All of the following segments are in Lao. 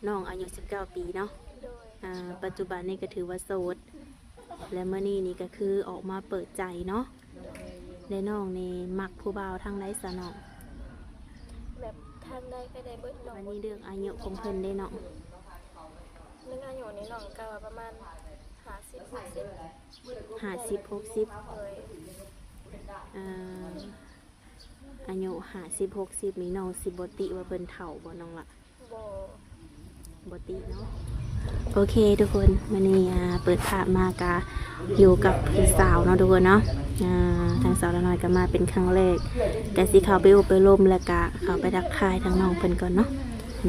ນ້ອງອາຍຸສິບເກົ້າປີເນາະ. ໂດຍ. ອາ ປັດຈຸບັນນີ້ກໍຖືວ່າໂສດ ແລະ ມື້ນີ້ນີ້ກໍຄືອອກມາເປີດໃຈເນາະ. ໂດຍ. ແລະ ນ້ອງນີ້ມັກຜູ້ບ່າວທາງໃດຊະນ້ອງ? ແບບທາງໃດກໍໄດ້ເບິດນ້ອງ. ອັນນີ້ເລື່ອງອາຍຸຂອງເພິ່ນເດ້ນ້ອງ? ເລື່ອງອາຍຸນີ້ນ້ອງກໍວ່າປະມານຫ້າສິບ ຫົກສິບ. ຫ້າສິບ ຫົກສິບ. ໂດຍ. ເອີ ອາຍຸຫ້າສິບ ຫົກສິບນີ້ນ້ອງຊິບໍ່ຕິວ່າເພິ່ນເຖົ້າບໍ່ນ້ອງລະ? ບໍ່ ບໍ່ຕິເນາະ. ໂອເຄທຸກຄົນ ມື້ນີ້ ອາ ເປີດພາບມາກະຢູ່ກັບພີ່ສາວເນາະທຸກຄົນເນາະ. ອາ ທາງສາວລານ້ອຍກະມາເປັນຄັ້ງແລກ ກະຊິເຂົ້າໄປໂອ້ໄປລົມ ແລ້ວກະເຂົ້າໄປທັກທາຍທາງນ້ອງເພິ່ນກ່ອນເນາະ.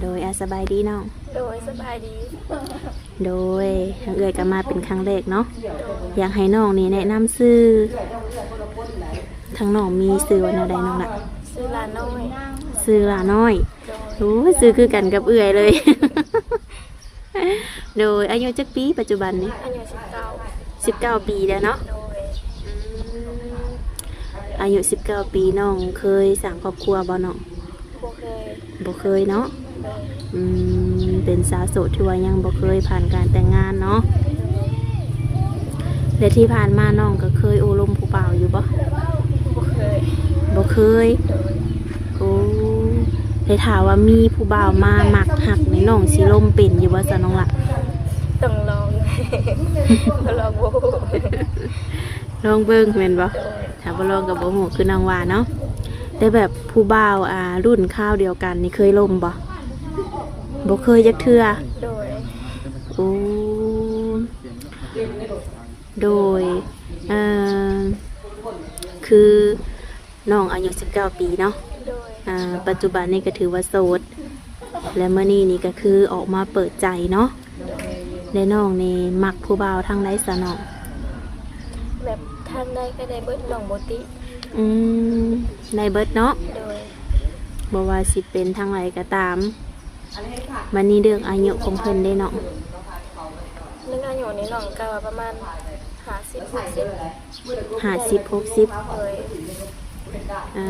ໂດຍ ອາ ສະບາຍດີນ້ອງ. ໂດຍ ສະບາຍດີ. ໂດຍ ທາງເອື້ອຍກໍມາເປັນຄັ້ງແລກເນາະ. ຢາກໃຫ້ນ້ອງນີ້ແນະນຳຊື່ ທາງນ້ອງມີຊື່ວ່າແນວໃດນ້ອງລະ? ຊື່ຫຼ້ານ້ອຍ. ຊື່ຫຼ້ານ້ອຍ. ໂດຍ. ໂອ້ຍ ຊື່ຄືກັນກັບເອື້ອຍເລີຍ. ໂດຍ. ອາຍຸຈັກປີປັດຈຸບັນນີ້? ອາຍຸສິບເກົ້າ. ສິບເກົ້າປີແລ້ວເນາະ. ໂດຍ. ອືມ ອາຍຸສິບເກົ້າປີ ນ້ອງເຄີຍສ້າງຄອບຄົວບໍ່ນ້ອງ? ບໍ່ເຄີຍ. ບໍ່ເຄີຍເນາະ. ໂດຍ. ອືມ ເປັນສາວໂສດທີ່ວ່າຍັງບໍ່ເຄີຍຜ່ານການແຕ່ງງານເນາະ. ແລະທີ່ຜ່ານມານ້ອງກໍເຄີຍໂອ້ລົມຜູ້ບ່າວຢູ່ບໍ່? ບໍ່ເຄີຍ. ບໍ່ເຄີຍ. ໂດຍ. ໂອ້ ແຕ່ຖ້າວ່າມີຜູ້ບ່າວມາມັກຮັກນີ້ນ້ອງຊິລົມເປັນຢູ່ບໍ່ຊະນ້ອງລະ? ຕ້ອງລອງ ບໍ່ລອງບໍ່ຮູ້. ລອງເບິ່ງແມ່ນບໍ່? ໂດຍ. ຖ້າບໍ່ລອງກໍບໍ່ຮູ້ ຄືນ້ອງວ່າເນາະ. ແຕ່ແບບຜູ້ບ່າວ ອ່າ ລຸ້ນຄາວດຽວກັນນີ້ເຄີຍລົມບໍ່? ບໍ່ເຄີຍຈັກເທື່ອ. ໂດຍ. ໂອ້ ໂດຍ. ເອີ ຄືນ້ອງອາຍຸສິບເກົ້າປີເນາະ. ໂດຍ. ອາ ປັດຈຸບັນນີ້ກໍຖືວ່າໂສດ ແລະ ມື້ນີ້ນີ້ກໍຄືອອກມາເປີດໃຈເນາະ. ໂດຍ. ແລະ ນ້ອງນີ້ມັກຜູ້ບ່າວທາງໃດຊະນ້ອງ? ແບບທາງໃດກໍໄດ້ເບິດ ນ້ອງບໍ່ຕິ. ອືມ ໄດ້ເບິດເນາະ. ໂດຍ. ບໍ່ວ່າຊິເປັນທາງໃດກໍຕາມ. ບັດນີ້ເລື່ອງອາຍຸຂອງເພິ່ນເດ້ນ້ອງ? ເລື່ອງອາຍຸນີ້ນ້ອງກໍວ່າປະມານຫ້າສິບ ຫົກສິບ. ຫ້າສິບ ຫົກສິບ. ໂດຍ. ເອີ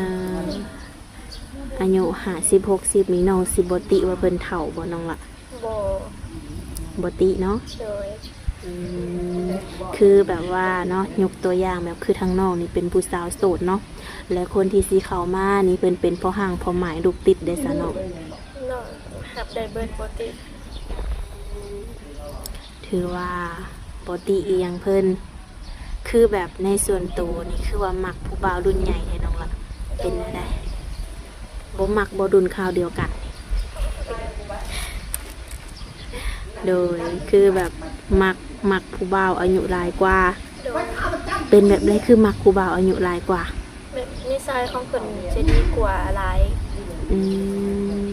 ອາຍຸຫ້າສິບ ຫົກສິບນີ້ນ້ອງຊິບໍ່ຕິວ່າເພິ່ນເຖົ້າບໍ່ນ້ອງລະ? ບໍ່ ບໍ່ຕິເນາະ. ໂດຍ. ອືມ ຄືແບບວ່າເນາະ ຍົກຕົວຢ່າງແບບຄືທາງນ້ອງນີ້ເປັນຜູ້ສາວໂສດເນາະ ແລະ ຄົນທີ່ຊິເຂົ້າມານີ້ເພິ່ນເປັນພໍ່ຮ້າງພໍ່ໝ້າຍລູກຕິດເດ້ຊະນ້ອງ. ນ້ອງຮັບໄດ້ເບິດ ບໍ່ຕິ. ຖືວ່າບໍ່ຕິອີ່ຫຍັງເພິ່ນ. ຄືແບບໃນສ່ວນໂຕນີ້ຄືວ່າມັກຜູ້ບ່າວລຸ້ນໃຫຍ່ແທ້ນ້ອງລະ? ເປັນແນວໃດ? ບໍ່ມັກບໍ່? ລຸ້ນຄາວດຽວກັນ. ໂດຍ. ຄືແບບມັກ ມັກຜູ້ບ່າວອາຍຸຫຼາຍກວ່າ. ໂດຍ. ເປັນແບບໃດຄືມັກຜູ້ບ່າວອາຍຸຫຼາຍກວ່າ? ແບບນິໄສຂອງເພິ່ນຈະດີກວ່າຫຼາຍ. ອືມ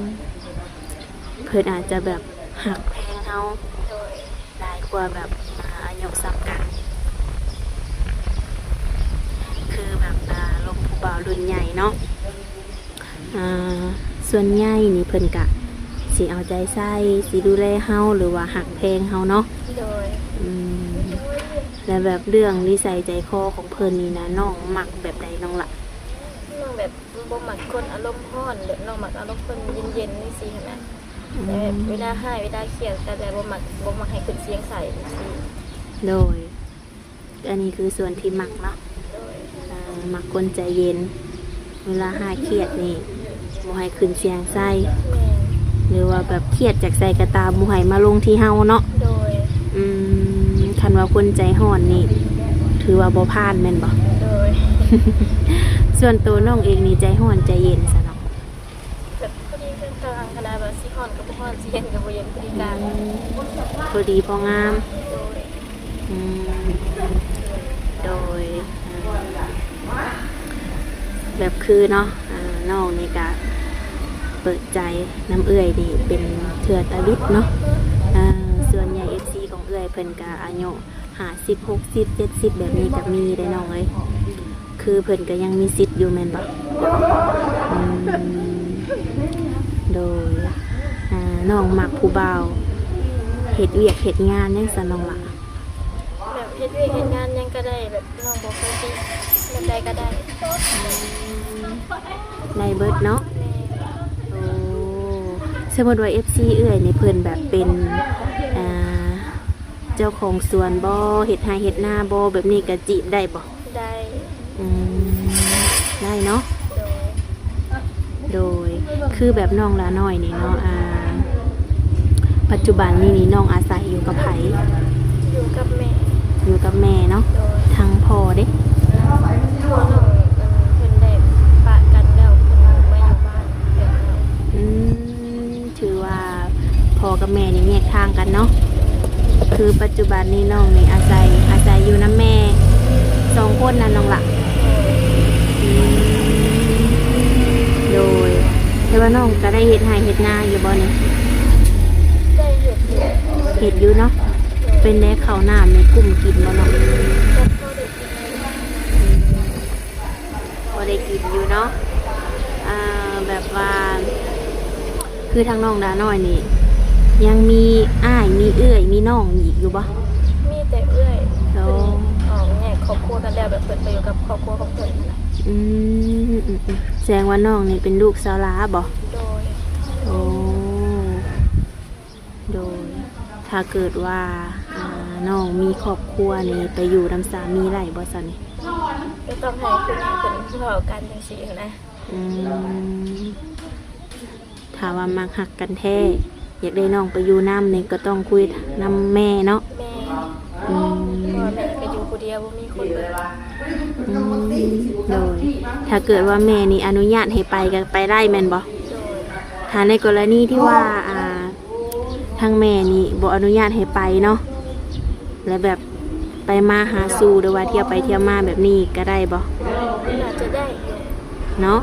ເພິ່ນອາດຈະແບບຮັກແພງເຮົາ. ໂດຍ. ຫຼາຍກວ່າແບບ ອາ ອາຍຸສ່ຳກັນ ຄືແບບ ອາ ລົມຜູ້ບ່າວລຸ້ນໃຫຍ່ເນາະ. ອາ ສ່ວນໃຫຍ່ນີ້ເພິ່ນກະຊິເອົາໃຈໃສ່ ຊິດູແລເຮົາ ຫຼືວ່າຮັກແພງເຮົາເນາະ. ໂດຍ. ອືມ ແລະແບບເລື່ອງນິໄສໃຈຄໍຂອງເພິ່ນນີ້ນະ ນ້ອງມັກແບບໃດນ້ອງລະ? ນ້ອງແບບບໍ່ມັກຄົນອາລົມຮ້ອນ ແບບນ້ອງມັກອາລົມຄົນເຢັນໆ ຈັ່ງຊີ້ຫັ້ນນະ. ອືມ ແບບເວລາຮ້າຍເວລາຄຽດກໍແບບບໍ່ມັກ ບໍ່ມັກໃຫ້ຂຶ້ນສຽງໃສ່ຈັ່ງຊີ້. ໂດຍ. ອັນນີ້ຄືສ່ວນທີ່ມັກເນາະ. ໂດຍ. ເອີ ມັກຄົນໃຈເຢັນ ເວລາຮ້າຍຄຽດນີ້ບໍ່ໃຫ້ຂຶ້ນສຽງໃສ່. ແມ່ນ. ຫຼືວ່າແບບຄຽດຈາກໃສກໍຕາມ ບໍ່ໃຫ້ມາລົງທີ່ເຮົາເນາະ. ໂດຍ. ອືມ ຄັນວ່າຄົນໃຈຮ້ອນນີ້ຖືວ່າບໍ່ຜ່ານແມ່ນບໍ່? ໂດຍ. ສ່ວນໂຕນ້ອງເອງນີ້ໃຈຮ້ອນໃຈເຢັນຊະເນາະ? ແບບພໍດີກາງໆ ຂະໜາດວ່າຊິຮ້ອນກໍບໍ່ຮ້ອນ ຊິເຢັນກໍບໍ່ເຢັນ ພໍດີກາງ. ອືມ ພໍດີພໍງາມ. ໂດຍ. ອືມ ໂດຍ. ແບບຄືເນາະ ອາ ນ້ອງນີ້ກະເປີດໃຈນຳເອື້ອຍນີ້ເປັນເທື່ອທຳອິດເນາະ. ອາ ສ່ວນໃຫຍ່ເອັຟຊີຂອງເອື້ອຍເພິ່ນກະອາຍຸ ຫ້າສິບ ຫົກສິບ ເຈັດສິບ ແບບນີ້ກໍມີເດ້ນ້ອງເອີຍ. ຄືເພິ່ນກໍຍັງມີສິດຢູ່ແມ່ນບໍ່? ອືມ ໂດຍ. ອາ ນ້ອງມັກຜູ້ບ່າວເຮັດວຽກເຮັດງານຫຍັງຊະນ້ອງລະ? ແບບເຮັດວຽກເຮັດງານຫຍັງກໍໄດ້ ແບບນ້ອງບໍ່ເຄີຍຕິ ແບບໃດກໍໄດ້. ອືມ ໄດ້ເບິດເນາະ. ແມ່ນ. ໂອ້ ສົມມຸດວ່າເອັຟຊີເອື້ອຍນີ້ເພິ່ນແບບເປັນ ອ່າ ເຈົ້າຂອງສວນບໍ່ ເຮັດໄຮ່ເຮັດນາບໍ່ ແບບນີ້ກະຈີບໄດ້ບໍ່? ໄດ້. ອືມ ໄດ້ເນາະ. ໂດຍ ໂດຍ ຄືແບບນ້ອງຫຼ້ານ້ອຍນີ້ເນາະ ອ່າ ປັດຈຸບັນນີ້ນີ້ນ້ອງອາໄສຢູ່ກັບໃຜ? ຢູ່ກັບແມ່. ຢູ່ກັບແມ່ເນາະ. ໂດຍ. ທາງພໍ່ເດ? ພໍ່ນ້ອງ ເພິ່ນໄດ້ປະກັນແລ້ວ ເພິ່ນມາຢູ່ບ້ານແລ້ວ. ອືມ ຖືວ່າພໍ່ກັບແມ່ນີ້ແຍກທາງກັນເນາະ. ຄືປັດຈຸບັນນີ້ນ້ອງນີ້ອາໄສ ອາໄສຢູ່ນຳແມ່ສອງຄົນນະນ້ອງຫຼ້າ? ອືມ ໂດຍ. ແຕ່ວ່ານ້ອງກະໄດ້ເຮັດໄຮ່ເຮັດນາຢູ່ບໍ່ນີ້? ໄດ້ເຮັດຢູ່. ເຮັດຢູ່ເນາະ. ໂດຍ. ເປັນແນວເຂົ້ານ້ຳນີ້ກຸ້ມກິນບໍ່ນ້ອງ? ກໍພໍໄດ້ກິນ. ອືມ ພໍໄດ້ກິນຢູ່ເນາະ. ອ່າ ແບບວ່າ ຄືທາງນ້ອງດານ້ອຍນີ້ ຍັງມີອ້າຍ ມີເອື້ອຍ ມີນ້ອງອີກຢູ່ບໍ່? ມີແຕ່ເອື້ອຍ. ໂອ້ ເພິ່ນອອກແຍກຄອບຄົວກັນແລ້ວ ແບບເພິ່ນໄປຢູ່ກັບຄອບຄົວຂອງເພິ່ນຫັ້ນນະ. ອືມ ອືມ ອືມ ສະແດງວ່ານ້ອງນີ້ເປັນລູກສາວຫຼ້າບໍ່? ໂດຍ. ໂອ້ ໂດຍ. ຖ້າເກີດວ່າ ອ່າ ນ້ອງມີຄອບຄົວນີ້ ໄປຢູ່ນຳສາມີໄດ້ບໍ່ຊັ້ນນີ້? ກໍຕ້ອງໃຫ້ຜູ້ໃຫຍ່ເພິ່ນເວົ້າກັນຈັ່ງຊີ້ຫັ້ນນະ. ອືມ ຖ້າວ່າມັກຮັກກັນແທ້ ຢາກໄດ້ນ້ອງໄປຢູ່ນຳນີ້ ກໍຕ້ອງຄຸຍນຳແມ່ເນາະ. ແມ່. ອືມ ເພາະວ່າແມ່ກໍຢູ່ຜູ້ດຽວ ບໍ່ມີຄົນເບິ່ງ. ອືມ ໂດຍ. ຖ້າເກີດວ່າແມ່ນີ້ອະນຸຍາດໃຫ້ໄປ ກໍໄປໄດ້ແມ່ນບໍ່? ໂດຍ. ຖ້າໃນກໍລະນີທີ່ວ່າ ອ່າ ທາງແມ່ນີ້ບໍ່ອະນຸຍາດໃຫ້ໄປເນາະ ແລະ ແບບໄປມາຫາສູ່ ຫຼືວ່າທ່ຽວໄປທ່ຽວມາແບບນີ້ກະໄດ້ບໍ່? ໜ້າຈະໄດ້ຢູ່ເນາະ.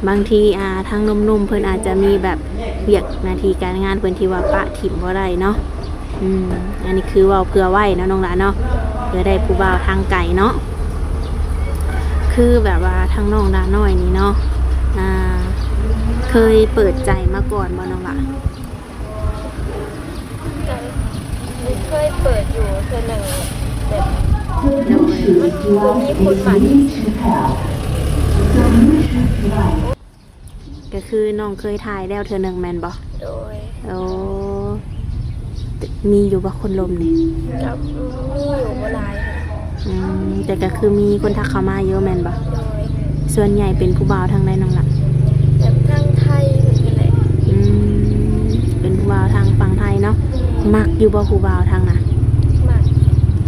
ບາງທີ ອ່າ ທາງໜຸ່ມໆເພິ່ນອາດຈະມີແບບວຽກໜ້າທີ່ການງານເພິ່ນທີ່ວ່າປະຖິ້ມບໍ່ໄດ້ເນາະ. ອືມ ອັນນີ້ຄືເວົ້າເພື່ອໄວ້ເນາະນ້ອງຫຼ້າເນາະ ເພື່ອໄດ້ຜູ້ບ່າວທາງໄກເນາະ. ຄືແບບວ່າທາງນ້ອງດານ້ອຍນີ້ເນາະ ອ່າ ເຄີຍເປີດໃຈມາກ່ອນບໍ່ນ້ອງຫຼ້າ? ກໍເຄີຍເປີດຢູ່ເທື່ອໜຶ່ງ ແບບ ໂດຍ ມັນບໍ່ມີຄົນມັກ. ກໍຄືນ້ອງເຄີຍຖ່າຍແລ້ວເທື່ອໜຶ່ງແມ່ນບໍ່? ໂດຍ. ໂອ້ ມີຢູ່ບໍ່ຄົນລົມນີ້? ກໍມີຢູ່ ບໍ່ຫຼາຍ. ອືມ ແຕ່ກໍຄືມີຄົນທັກເຂົ້າມາຢູ່ແມ່ນບໍ່? ໂດຍ. ສ່ວນໃຫຍ່ເປັນຜູ້ບ່າວທາງໃດນ້ອງຫຼ້າ? ແບບທາງໄທນີ້ແຫຼະ. ອືມ ເປັນຜູ້ບ່າວທາງຝັ່ງໄທເນາະ. ແມ່ນ. ມັກຢູ່ບໍ່ຜູ້ບ່າວທາງນະ? ມັກ.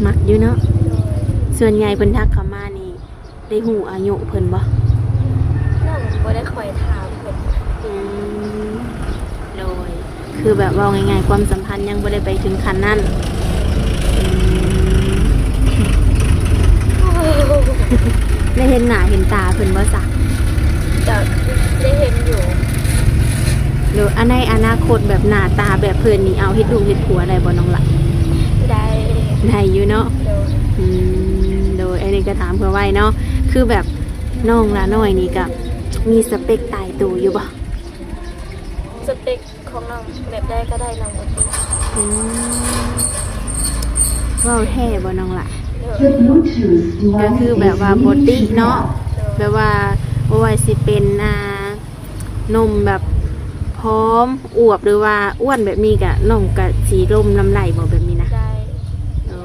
ມັກຢູ່ເນາະ. ໂດຍ. ສ່ວນໃຫຍ່ເພິ່ນທັກເຂົ້າມານີ້ ໄດ້ຮູ້ອາຍຸເພິ່ນບໍ່? ນ້ອງບໍ່ໄດ້ຄ່ອຍຖາມເພິ່ນ. ອືມ ໂດຍ. ຄືແບບເວົ້າງ່າຍໆ ຄວາມສຳພັນຍັງບໍ່ໄດ້ໄປເຖິງຂັ້ນນັ້ນ. ອືມ ໄດ້ເຫັນໜ້າເຫັນຕາເພິ່ນບໍ່ຊະ? ກໍໄດ້ເຫັນຢູ່. ໂດຍ. ອັນໃນອະນາຄົດແບບໜ້າຕາແບບເພິ່ນນີ້ ເອົາເຮັດລູກເຮັດຜົວໄດ້ບໍ່ນ້ອງຫຼ້າ? ໄດ້. ໄດ້ຢູ່ເນາະ. ໂດຍ. ອືມ ໂດຍ. ອັນນີ້ກໍຖາມເພື່ອໄວ້ເນາະ. ຄືແບບນ້ອງຫຼ້ານ້ອຍນີ້ກໍມີສະເປັກຕາຍໂຕຢູ່ບໍ່? ສະເປັກ ຂອງນ້ອງແບບໃດກໍໄດ້ ນ້ອງບໍ່ຕິ. ອືມ ເວົ້າແທ້ບໍ່ນ້ອງຫຼ້າ? ໂດຍ. ກໍຄືແບບວ່າບໍ່ຕິເນາະ. ໂດຍ. ແບບວ່າບໍ່ວ່າຊິເປັນ ອ່າ ໜຸ່ມແບບຜອມ ອວບ ຫຼືວ່າອ້ວນແບບນີ້ກະ ນ້ອງກະຊິລົມນຳໄດ້ບໍ່ແບບນີ້ນະ? ໄດ້. ໂອ້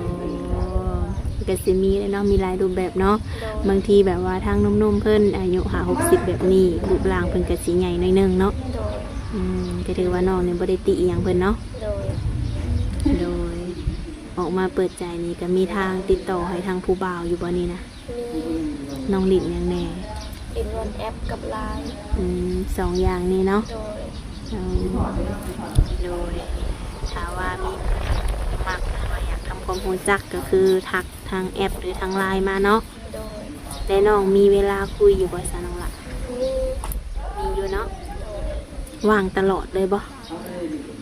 ກະຊິມີແຫຼະເນາະ ມີຫຼາຍຮູບແບບເນາະ. ໂດຍ. ບາງທີແບບວ່າທາງໜຸ່ມໆເພິ່ນອາຍຸຫ້າຫົກສິບແບບນີ້ ຮູບຮ່າງເພິ່ນກະຊິໃຫຍ່ໜ້ອຍໜຶ່ງເນາະ. ໂດຍ. ອືມ ກໍຖືວ່ານ້ອງນີ້ບໍ່ໄດ້ຕິອີ່ຫຍັງເພິ່ນເນາະ. ໂດຍ. ໂດຍ. ອອກມາເປີດໃຈນີ້ກໍມີທາງຕິດຕໍ່ໃຫ້ທາງຜູ້ບ່າວຢູ່ບໍ່ນີ້ນະ? ມີ. ນ້ອງຫຼິ້ນຫຍັງແດ່? ຫຼິ້ນວັອດແອັບກັບລາຍ. ອືມ ສອງຢ່າງນີ້ເນາະ. ໂດຍ. ໂດຍ. ຖ້າວ່າມີຜູ້ມັກ ຫຼືວ່າຢາກທຳຄວາມຮູ້ຈັກ ກໍຄືທັກທາງແອັບ ຫຼື ທາງລາຍມາເນາະ. ໂດຍ. ແລະ ນ້ອງມີເວລາຄຸຍຢູ່ບໍ່ຊະນ້ອງຫຼ້າ? ມີ. ມີຢູ່ເນາະ. ໂດຍ. ວ່າງຕະຫຼອດເລີຍບໍ່?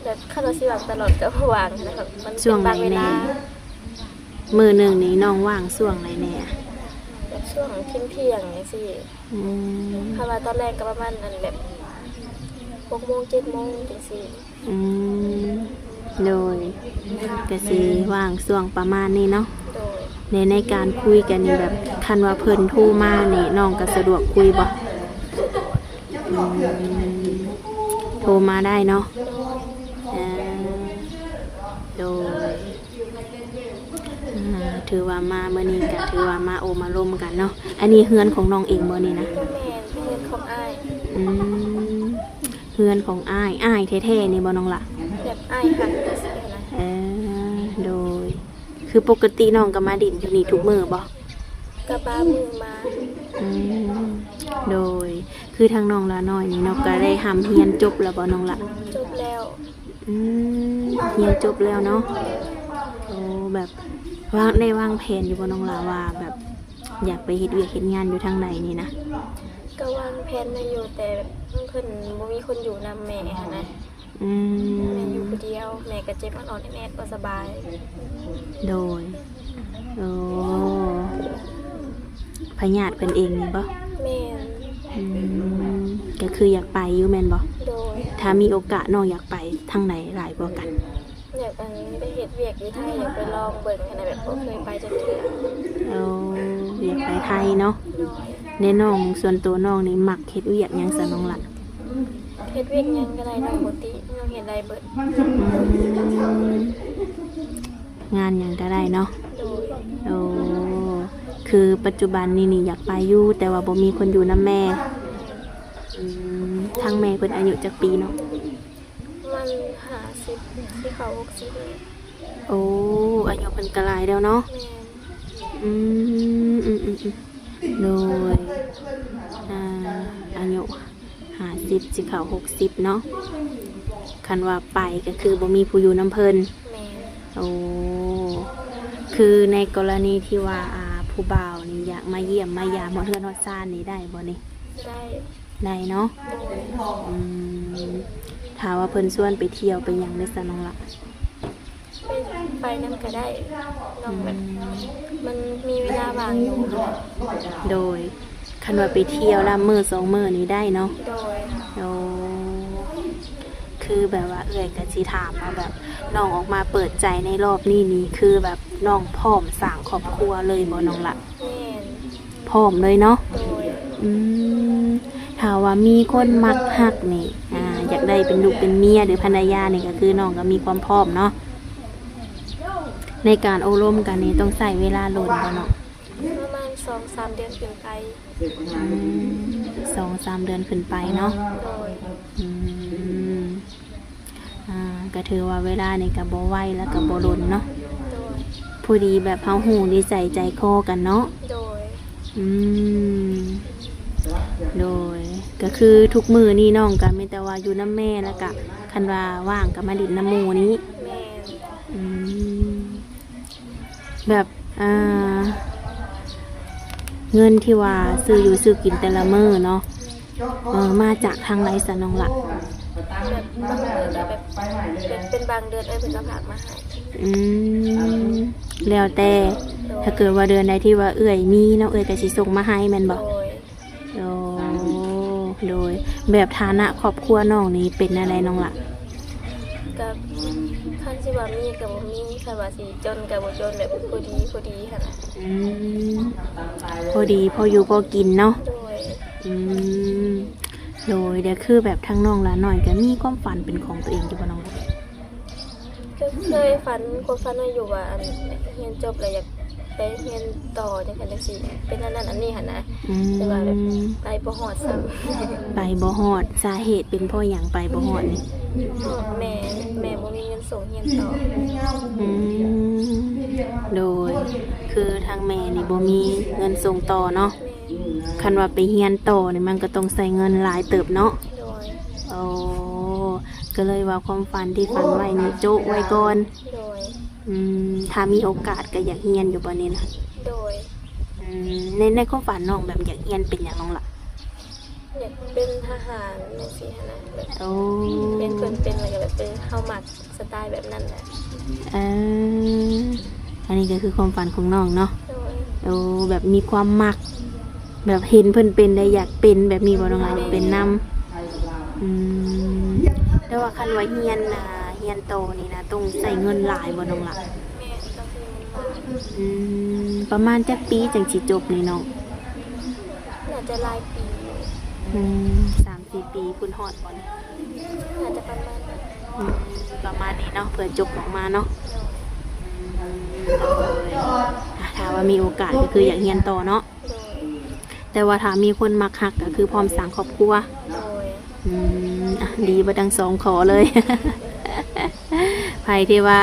ແບບຄັນວ່າຊິວ່າງຕະຫຼອດກໍບໍ່ວ່າງນະ ມັນເປັນບາງເວລາ. ມື້ໜຶ່ງນີ້ນ້ອງວ່າງຊ່ວງໃດແດ່? ແບບຊ່ວງທ່ຽງໆຈັ່ງຊີ້. ອືມ. ຄັນວ່າຕອນແລງກໍປະມານ ອັນ ແບບຫົກໂມງ ເຈັດໂມງຈັ່ງຊີ້. ອືມ ໂດຍ ກະຊິວ່າງຊ່ວງປະມານນີ້ເນາະ. ໂດຍ. ໃນ ໃນການຄຸຍກັນນີ້ ແບບຄັນວ່າເພິ່ນໂທມານີ້ ນ້ອງກະສະດວກຄຸຍບໍ່? ສະດວກ. ອືມ ໂທມາໄດ້ເນາະ. ເອີ ໂດຍ ອ່າ ຖືວ່າມາມື້ນີ້ກະຖືວ່າມາໂອ້ມາລົມກັນເນາະ. ອັນນີ້ເຮືອນຂອງນ້ອງເອງບໍ່ນີ້ນະ? ແມ່ນ ເຮືອນຂອງອ້າຍ. ອືມ ເຮືອນຂອງອ້າຍ ອ້າຍແທ້ໆນີ້ບໍ່ນ້ອງລະ? ແບບອ້າຍຮັກຈັ່ງຊີ້ນະ. ເອີ ໂດຍ ຄືປົກກະຕິນ້ອງກໍມາຫຼິ້ນຢູ່ນີ້ທຸກມື້ບໍ່? ກໍບາງມື້ມາ. ອືມ ໂດຍ ຄືທາງນ້ອງລານ້ອຍນີ້ເນາະ ກໍໄດ້ຮ່ຳຮຽນຈົບແລ້ວບໍ່ນ້ອງລະ? ຈົບແລ້ວ. ອືມ ຮຽນຈົບແລ້ວເນາະ. ໂອ້ ແບບ ວາງ ໄດ້ວາງແຜນຢູ່ບໍ່ນ້ອງລະ ວ່າແບບຢາກໄປເຮັດວຽກເຮັດງານຢູ່ທາງໃດນີ້ນະ? ກໍວາງແຜນໄວ້ຢູ່ ແຕ່ເພິ່ນບໍ່ມີຄົນຢູ່ນຳແມ່ຫັ້ນນະ. ອືມ ແມ່ຢູ່ຜູ້ດຽວ ແມ່ກໍເຈັບອອດໆແອດໆ ບໍ່ສະບາຍ. ໂດຍ ໂອ້ ພະຍາດເພິ່ນເອງນີ້ບໍ່? ແມ່ນ. ອືມ ກໍຄືຢາກໄປຢູ່ແມ່ນບໍ່? ໂດຍ. ຖ້າມີໂອກາດນ້ອງຢາກໄປທາງໃດຫຼາຍກວ່າກັນ? ຢາກ ອັນ ໄປເຮັດວຽກຢູ່ໄທ ຢາກໄປລອງເບິ່ງຫັ້ນນະ ແບບບໍ່ເຄີຍໄປຈັກເທື່ອ. ໂອ້ ຢາກໄປໄທເນາະ. ໂດຍ. ແນວນ້ອງ ສ່ວນຕົວນ້ອງນີ້ມັກເຮັດວຽກຫຍັງຊະນ້ອງລະ? ເຮັດວຽກຫຍັງກໍໄດ້ ນ້ອງບໍ່ຕິ ນ້ອງເຮັດໄດ້ເບິດ. ອືມ ງານຫຍັງກໍໄດ້ເນາະ. ໂດຍ. ໂອ້ ຄືປັດຈຸບັນນີ້ນີ້ຢາກໄປຢູ່ ແຕ່ວ່າບໍ່ມີຄົນຢູ່ນຳແມ່. ອືມ ທາງແມ່ເພິ່ນອາຍຸຈັກປີເນາະ? ປະມານຫ້າສິບ ຊິເຂົ້າຫົກສິບແລ້ວ. ໂອ້ ອາຍຸເພິ່ນກໍຫຼາຍແລ້ວເນາະ. ແມ່ນ. ອືມ ອືມໆໆ ໂດຍ ອ່າ ອາຍຸຫ້າສິບ ຊິເຂົ້າຫົກສິບເນາະ. ຄັນວ່າໄປກໍຄືບໍ່ມີຜູ້ຢູ່ນຳເພິ່ນ. ແມ່ນ. ໂອ້ ຄືໃນກໍລະນີທີ່ວ່າ ອ່າ ຜູ້ບ່າວນີ້ຢາກມາຢ້ຽມມາຢາມຮອດເຮືອນຮອດຊານນີ້ໄດ້ບໍ່ນີ້? ໄດ້. ໄດ້ເນາະ. ໂດຍ. ອືມ ຖ້າວ່າເພິ່ນຊວນໄປທ່ຽວໄປຫຍັງເດ້ຊະນ້ອງລະ? ໄປ ໄປນຳກໍໄດ້ ນ້ອງແບບ ອືມ ມັນມີເວລາວ່າງຢູ່. ໂດຍ. ຄັນວ່າໄປທ່ຽວລະມື້ສອງມື້ນີ້ໄດ້ເນາະ. ໂດຍ. ໂອ້ ຄືແບບວ່າເອື້ອຍກໍຊິຖາມວ່າ ແບບນ້ອງອອກມາເປີດໃຈໃນລອບນີ້ນີ້ ຄືແບບນ້ອງພ້ອມສ້າງຄອບຄົວເລີຍບໍ່ນ້ອງລະ? ແມ່ນ. ພ້ອມເລີຍເນາະ. ໂດຍ. ອືມ ຖ້າວ່າມີຄົນມັກຮັກນີ້ ອ່າ ຢາກໄດ້ເປັນລູກເປັນເມຍ ຫຼື ພັນລະຍານີ້ ກໍຄືນ້ອງກໍມີຄວາມພ້ອມເນາະ. ໃນການໂອ້ລົມກັນນີ້ ຕ້ອງໃຊ້ເວລາດົນບໍ່ນ້ອງ? ປະມານສອງສາມເດືອນຂຶ້ນໄປ. ອືມ ສອງສາມເດືອນຂຶ້ນໄປເນາະ. ໂດຍ. ອືມ ອ່າ ກໍຖືວ່າເວລານີ້ກໍບໍ່ໄວ ແລ້ວກໍບໍ່ດົນເນາະ. ໂດຍ. ພໍດີແບບເຮົາຮູ້ນິໄສໃຈຄໍກັນເນາະ. ໂດຍ. ອືມ ໂດຍ ກໍຄືທຸກມື້ນີ້ນ້ອງກໍມີແຕ່ວ່າຢູ່ນຳແມ່ ແລ້ວກໍຄັນວ່າວ່າງກໍມາຫຼິ້ນນຳໝູ່ນີ້. ແມ່ນ. ອືມ ແບບ ອ່າ ເງິນທີ່ວ່າຊື້ຢູ່ຊື້ກິນແຕ່ລະມື້ເນາະ ເອີ ມາຈາກທາງໃດຊະນ້ອງລະ? ແບບບາງມື້ກໍແບບ ເປັນ ເປັນບາງເດືອນ ເອື້ອຍເພິ່ນກໍຝາກມາໃຫ້. ອືມ ແລ້ວແຕ່. ໂດຍ. ຖ້າເກີດວ່າເດືອນໃດທີ່ວ່າເອື້ອຍມີເນາະ ເອື້ອຍກໍຊິສົ່ງມາໃຫ້ແມ່ນບໍ່? ໂດຍ. ໂອ້ ໂດຍ ແບບຖານະຄອບຄົວນ້ອງນີ້ເປັນແນວໃດນ້ອງລະ? ກໍຄັນຊິວ່າມີກໍບໍ່ມີ ຄັນວ່າຊິຈົນກໍບໍ່ຈົນ ແບບພໍດີ ພໍດີຫັ້ນນະ. ອືມ ພໍດີພໍຢູ່ພໍກິນເນາະ. ໂດຍ. ອືມ ໂດຍ ແລ້ວຄືແບບທາງນ້ອງລານ້ອຍກໍມີຄວາມຝັນເປັນຂອງຕົວເອງຢູ່ບໍ່ນ້ອງ? ກໍເຄີຍຝັນ ຄວາມຝັນໄວ້ຢູ່ວ່າ ອັນ ຮຽນຈົບແລ້ວຢາກໄປຮຽນຕໍ່ ຈັ່ງຊັ້ນຈັ່ງຊີ້ ເປັນອັນນັ້ນອັນນີ້ຫັ້ນນະ. ອືມ ແຕ່ວ່າແບບໄປບໍ່ຮອດຊ້ຳ. ໄປບໍ່ຮອດ ສາເຫດເປັນເພາະຫຍັງໄປບໍ່ຮອດນີ້? ເພາະແມ່ ແມ່ບໍ່ມີເງິນສົ່ງຮຽນຕໍ່. ອືມ ໂດຍ ຄືທາງແມ່ນີ້ບໍ່ມີເງິນສົ່ງຕໍ່ເນາະ. ແມ່ ຄັນວ່າໄປຮຽນຕໍ່ນີ້ມັນກໍຕ້ອງໃຊ້ເງິນຫຼາຍເຕີບເນາະ. ໂດຍ. ໂອ້ ກໍເລີຍວ່າຄວາມຝັນທີ່ຝັນໄວ້ນີ້ໂຈະໄວ້ກ່ອນ. ໂດຍ. ອືມ ຖ້າມີໂອກາດກໍຢາກຮຽນຢູ່ບໍ່ນີ້ນະ? ໂດຍ. ອືມ ໃນ ໃນຄວາມຝັນນ້ອງແບບຢາກຮຽນເປັນຫຍັງນ້ອງລະ? ຢາກເປັນທະຫານຈັ່ງຊີ້ຫັ້ນນະ ແບບ ໂອ້ ເຫັນເພິ່ນເປັນແລ້ວກໍແບບ ເອີ ເຮົາມັກສະໄຕແບບນັ້ນແຫຼະ. ເອີ ອັນນີ້ກໍຄືຄວາມຝັນຂອງນ້ອງເນາະ. ໂດຍ. ໂອ້ ແບບມີຄວາມມັກ ແບບເຫັນເພິ່ນເປັນແລ້ວຢາກເປັນແບບນີ້ບໍ່ນ້ອງລະ? ຢາກເປັນນຳ. ອືມ ແຕ່ວ່າຄັນວ່າຮຽນນະ ຮຽນຕໍ່ນີ້ນະ ຕ້ອງໃຊ້ເງິນຫຼາຍບໍ່ນ້ອງລະ? ແມ່ນ ຕ້ອງໃຊ້ເງິນຫຼາຍ. ອືມ ປະມານຈັກປີຈັ່ງຊິຈົບນີ້ນ້ອງ? ໜ້າຈະຫຼາຍປີ. ອືມ ສາມ ປີພຸ້ນ ຮອດບໍ່ນີ້? ອາດຈະປະມານ ອືມ ປະມານນີ້ເນາະ ເພື່ອຈົບອອກມາເນາະ. ໂດຍ ອາ ຖ້າວ່າມີໂອກາດກໍຄືຢາກຮຽນຕໍ່ເນາະ. ໂດຍ ແຕ່ວ່າຖ້າມີຄົນມັກຮັກກໍຄືພ້ອມສ້າງຄອບຄົວ. ໂດຍ ອືມ ອ່ະ ດີເບິດທັງສອງຂໍ້ເລີຍ. ໃຜທີ່ວ່າ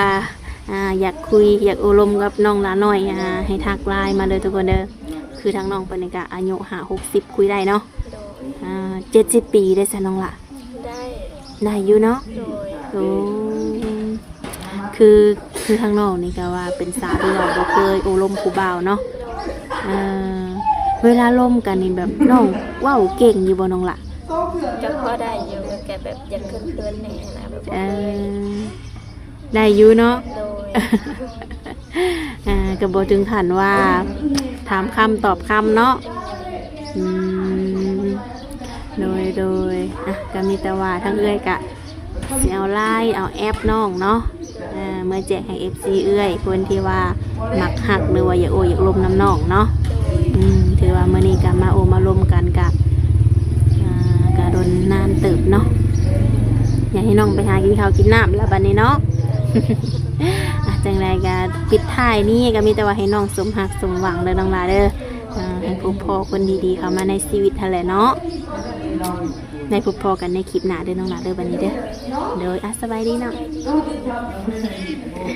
ອ່າ ຢາກຄຸຍ ຢາກໂອ້ລົມກັບນ້ອງຫຼ້ານ້ອຍ ອ່າ ໃຫ້ທັກ LINE ມາເດີທຸກຄົນເດີ. ຄືທາງນ້ອງເພິ່ນນີ້ກະອາຍຸຫ້າຫົກສິບຄຸຍໄດ້ເນາະ. ໂດຍ ອ່າ ເຈັດສິບປີໄດ້ຊະນ້ອງຫຼ້າ? ໄດ້ ໄດ້ຢູ່ເນາະ. ໂດຍ ໂອ້ ຄື ຄືທາງນ້ອງນີ້ກະວ່າເປັນສາວທີ່ວ່າບໍ່ເຄີຍໂອ້ລົມຜູ້ບ່າວເນາະ. ເອີ ເວລາລົມກັນນີ້ແບບນ້ອງເວົ້າເກັ່ງຢູ່ບໍ່ນ້ອງຫຼ້າ? ກໍພໍໄດ້ຢູ່ ແຕ່ແບບຢາກເຂີນໆແດ່ຫັ້ນນະ ແບບບໍ່ເຄີຍ. ເອີ ໄດ້ຢູ່ເນາະ. ໂດຍ ອ່າ ກໍບໍ່ເຖິງຂັ້ນວ່າຖາມຄຳຕອບຄຳເນາະ. ອືມ ໂດຍ ໂດຍ ອ່ະ ກໍມີແຕ່ວ່າທາງເອື້ອຍກະຊິເອົາ LINE ເອົາແອັບນ້ອງເນາະ ເອີ ເມືອແຈກໃຫ້ ເອັຟຊີ ເອື້ອຍ ຄົນທີ່ວ່າມັກຮັກ ຫຼືວ່າຢາກໂອ້ຢາກລົມນຳນ້ອງເນາະ. ອືມ ຖືວ່າມື້ນີ້ກໍມາໂອ້ມາລົມກັນກະ ອ່າ ກະດົນນານເຕີບເນາະ. ຢາກໃຫ້ນ້ອງໄປຫາກິນເຂົ້າກິນນ້ຳລະບັດນີ້ເນາະ. ອ່ະ ຈັ່ງໃດກໍປິດທ້າຍນີ້ກໍມີແຕ່ວ່າໃຫ້ນ້ອງສົມຮັກສົມຫວັງເດີນ້ອງຫຼ້າເດີ. ອ່າ ໃຫ້ພົບພໍ້ຄົນດີໆເຂົ້າມາໃນຊີວິດຫັ້ນແຫຼະເນາະ. ໄດ້ພົບພໍ້ກັນໃນຄລິບໜ້າເດີນ້ອງຫຼ້າເດີ ບັດນີ້ເດີ. ໂດຍ ອ່ະ ສະບາຍດີເນາະ.